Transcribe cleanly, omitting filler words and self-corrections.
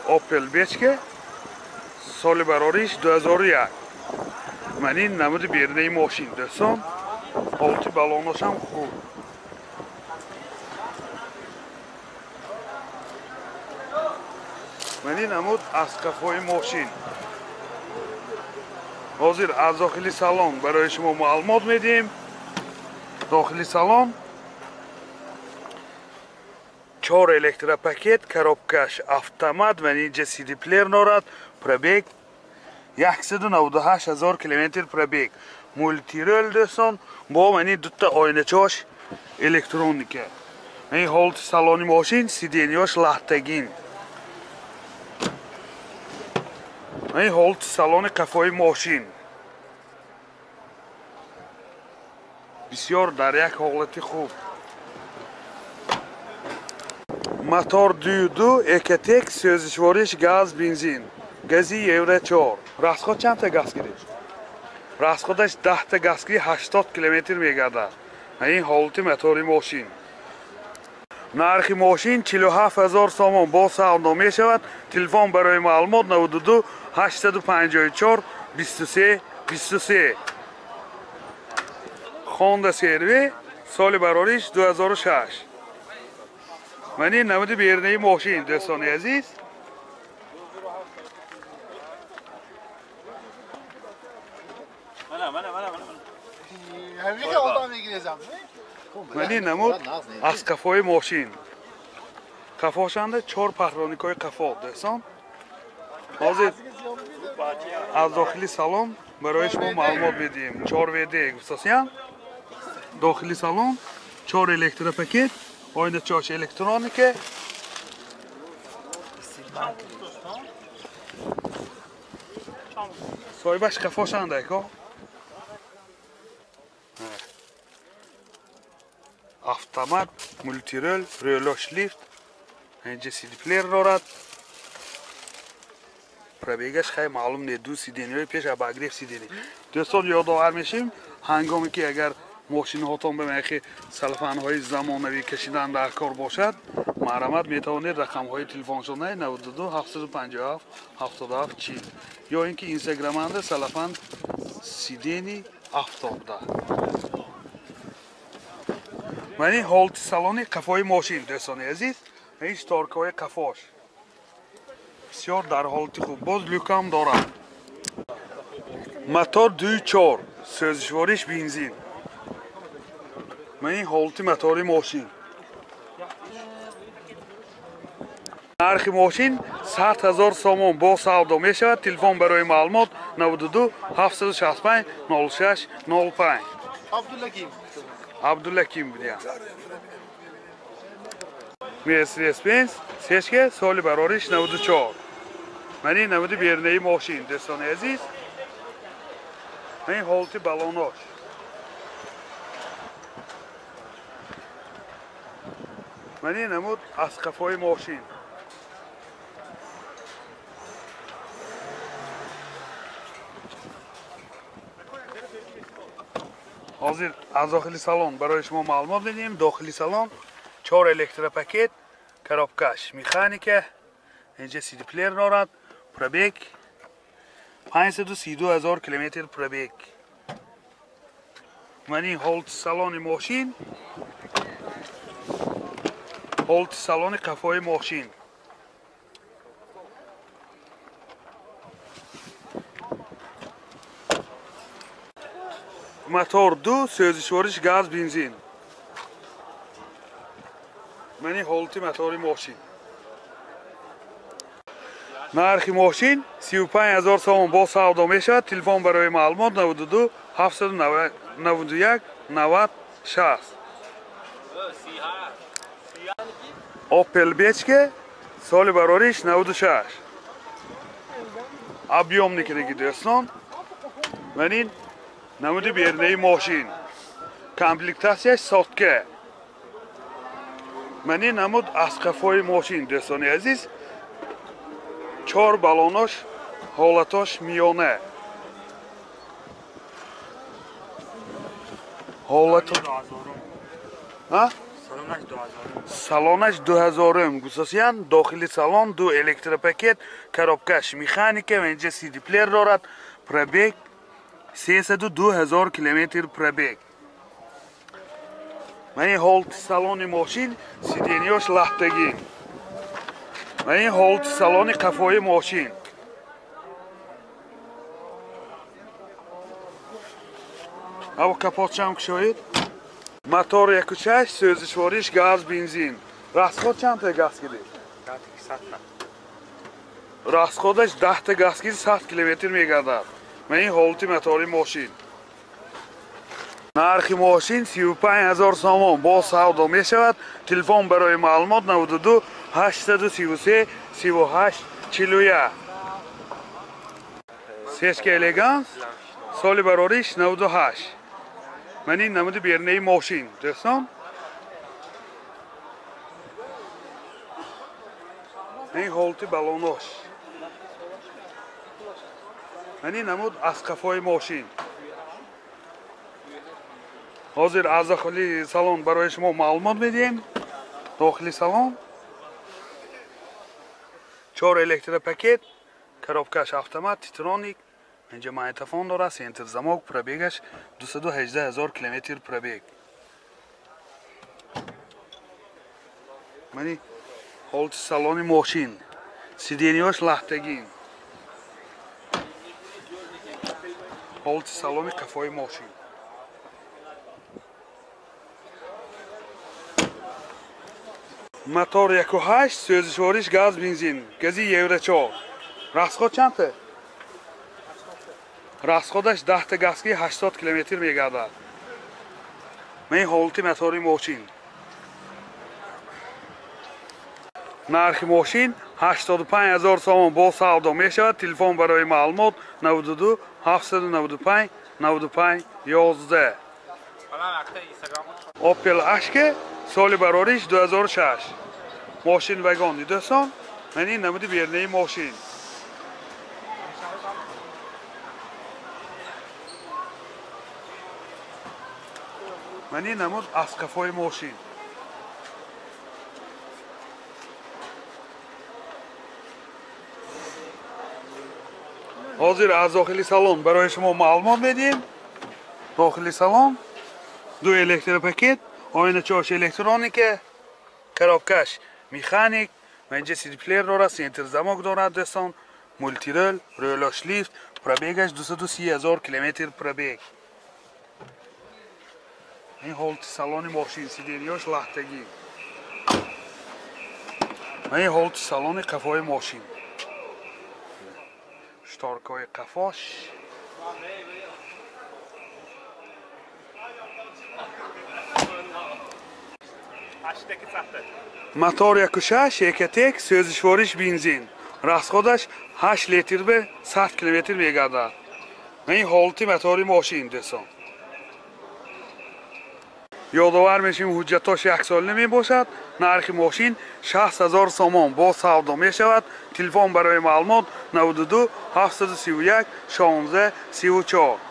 Opel Бечка соли барориш 2001. Ман ин намуди берунаи мошин дӯстон, ҳолати балоношам хуб. Ман ин намуд аз қафои мошин. Ҳозир аз дохили салон барои шумо маълумот медиҳем. Дохили салон 4 электропакет, коробкаш автомат ва инҷа CD плеер дорад. Пробег 198 ҳазор километр пробег. Мултирол дӯстон, бо мани дута оиначаош электроника. Ин ҳолати салони мошин, сиденьяш лаҳтагин. Ин ҳолати салони қафои мошин бисёр дар як ҳолати хуб. Мотор 2.2 Экотек, сӯзишвориш газ, бензин. Гази Евро 4. Расход чандта газ гирифт? Расходаш 10та газ гирифт, 80 километр мегардад. Ин ҳолати мотори мошин. Нархи мошин 47 ҳазор сомон бо савдо мешавад. Телефон барои маълумот 92 854 23 23. Honda CR-V соли барориш 2006. Ман ин намуди берунаи мошин дӯстони азиз. Ман ин намуд аз қафои мошин. Қафошанда 4 патроникҳои қафо дӯстон. Ҳозир аз дохили салон барои шумо маълумот медиҳем. 4 ВД гуфтасиян. Дохили салон 4 электропакет, оиначаош электроника. Соҳибаш қафошанда ако. Автомат, мултирол, рӯлош лифт, инҷа CD плеер дорад. Пробегаш хай маълум не, ду сиденьяҳои пеш обогрев сиденья. Дӯстон, ёдовар мешем, ҳангоме ки агар мошинҳотон ба махи салфанҳои замонавӣ кашидан дар кор бошад, марҳамат метавонед рақамҳои телефоншонаи 92 757 77 40 ё ин ки инстаграманда салфан сидени 70. Ман ин ҳолати салони қафои мошин дӯстони азиз, ин шторкаҳои қафош бисёр дар ҳолати хуб, боз люкам дорад. Мотор 2.4, сӯзишвориш бензин. Ман ин ҳолати мотори мошин. Нархи мошин 100 ҳазор сомон бо савдо мешавад. Телефон барои маълумот 92 765 06 05. Абдуллаким будям. Mercedes-Benz сешке соли барориш 94. Ман ин намуди берунаи мошин дӯстони азиз. Ин ҳолати балонош. Ман ин намуд аз қафои мошин. Ҳозир аз дохили салон барои шумо маълумот медиҳем. Дохили салон 4 электропакет, коробкаш механика, инҷа CD плеер дорад. Пробег 532 ҳазор километр пробег. Ман ин ҳолати салони мошин, ҳолати салони қафои мошин. Мотор 2, сӯзишвориш газ, бензин. Ман ин ҳолати мотори мошин. Нархи мошин 35 ҳазор сомон бо савдо мешавад. Телефон барои маълумот 92 791 90 60. Opel Бечка соли барориш 96. Объемникидаги дӯстон. Ман ин намуди берунаи мошин. Комплектатсияш сотка. Ман ин намуд аз қафои мошин дӯстони азиз. 4 балонош ҳолатош миёна. Ҳолато. Салонаш 2000 гусосиян. Дохили салон ду электропакет, коробкаш механика ва инҷа CD плеер дорад. Пробег 302 ҳазор километр пробег. Ман ин ҳолати салони мошин, сиденьёш лахтагӣ. Ман ин ҳолати салони қафои мошин. Аво капотшам кушоед. Мотор 1.6, сӯзишвориш газ, бензин. Расход чандта газ гирифт? Расходаш 10 газ гирифт, 100 километр мегардад. Ман ин ҳолати мотори мошин. Нархи мошин 35 ҳазор сомон бо савдо мешавад. Телефон барои маълумот 92 833 38 41. Сешка Элеганс, соли барориш 98. Ман ин намуди бернаи мошин, дӯстон. Ин ҳолати балонош. Ман ин намуд аз қафои мошин. Ҳозир аз дохили салон барои шумо маълумот медиҳем. Дохили салон 4 электропакет, коробкаш автомат, титроник, инҷа магнитофон дорад, центр замок, пробегаш 218 ҳазор километр пробег. Мани ҳолати салони мошин, сиденьёш лахтагин. Ҳолати салони қафои мошин. Мотор 1.8, сӯзишвориш газ, бензин, гази Евро 4. Расход чандта? Расходаш 10 газ ки 80 километр мегардад. Ман ин ҳолати мотори мошин. Нархи мошин 85 ҳазор сомон бо савдо мешавад. Телефон барои маълумот 92 795 95 11. Opel Ashke, соли барориш 2006. Мошин вагон, дӯстон. Ман ин намуди бернаи мошин. Ман ин намуд аз қафои мошин. Ҳозир аз дохили салон барои шумо маълумот медиҳем. Дохили салон ду электропакет, оиначаош электроника, коробкаш механик, ва инҷа CD плеер дорад, центр замок дорад, дӯстон, мултирол, рӯлош лифт, пробегаш 230 ҳазор километр пробег. Ин ҳолати салони мошин, сиденьёш лахтагӣ. Ва ин ҳолати салони қафои мошин. Шторкаҳои қафош. Мотор 1.6, Экотек, сӯзишвориш бензин. Расходаш 8 литр ба 100 километр мегардад. Ин ҳолати мотори мошин, дӯстон. Ёдовар мешавем, ҳуҷҷатош яксола мебошад. Нархи мошин 60 ҳазор сомон бо савдо мешавад. Телефон барои маълумот 92 731 16 34.